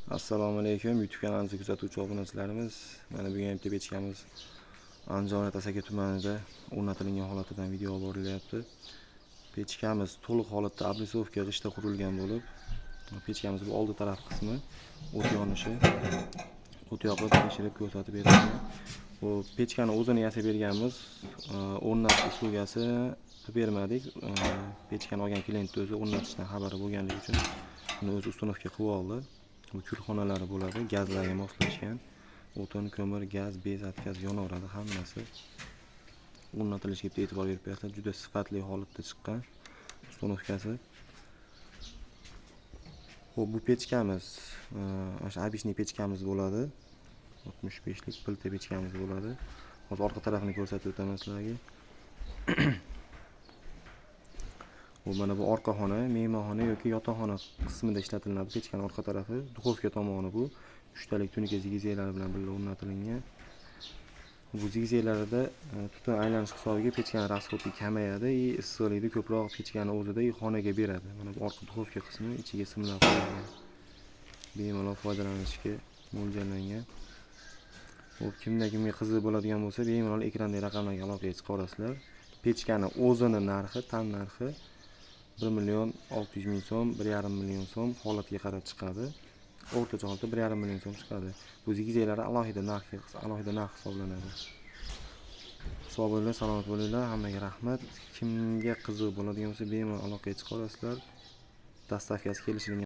Assalomu alaykum, YouTube kanalimizni kuzatuvchi obunachilarimiz. Mana bugun ham bitta pechkamiz Andijon Asaka tumanida o'rnatilgan holatidan video olib borilyapti. Pechkamiz to'liq holatda облицовка g'ishtda qurilgan bo'lib, pechkamiz bu oldi taraf qismi o't yonishi, o't yoqib tekshirib ko'rsatib berilgan. Bu pechkani o'zini yasab berganmiz. O'rnatish услуга si qilib bermadik. Pechkani olgan клиент o'zi o'rnatishdan xabari bo'lganligi uchun uni o'zi установка qilib oldi. Bu kulxonalari bo'ladi, gazlarga moslashgan. O'tin, ko'mir, gaz, без отказ yonaveradi hammasi. O'rnatilishiga bitta e'tibor berib qo'yasizlar. Juda sifatli holatda chiqqan установка si. Xo'p, bu pechkamiz, mana shu обычный pechkamiz bo'ladi. 65 lik plita pechkamiz bo'ladi. Hozir orqa tarafini ko'rsatib o'taman sizlarga. Bu mana bu orqa xona, mehmonxona yoki yotoqxona qismida ishlatilinadi. Pechkani orqa tarafi, duxovka tomoni bu. Uchtalik tunuka zigzaklari bilan birga o'rnatilgan. Bu zigzaklarida tutun aylanish hisobiga pechkani расход i kamayadi и issiqlikni ko'proq pechkani o'zida и xonaga beradi. Mana bu orqa duxovka qismi ichiga simlar qo'yilgan. Bemalol foydalanishga mo'ljallangan. Xo'p, kimda kimga qiziq bo'ladigan bo'lsa, bemalol ekrandagi raqamlarga aloqaga chiqa olasizlar. Pechkani o'zini narxi, tan narxi 1 million 600 ming so'm, 1,5 million so'm holatga qarab chiqadi. O'rtacha holatda 1,5 million so'm chiqadi. Bu zigzaklari alohida narx, alohida narx hisoblanadi. Sog' bo'linglar, salomat bo'linglar, hammaga rahmat. Kimga qiziq bo'ladigan bo'lsa, bemalol aloqaga chiqa olasizlar. Доставка si kelishilgan.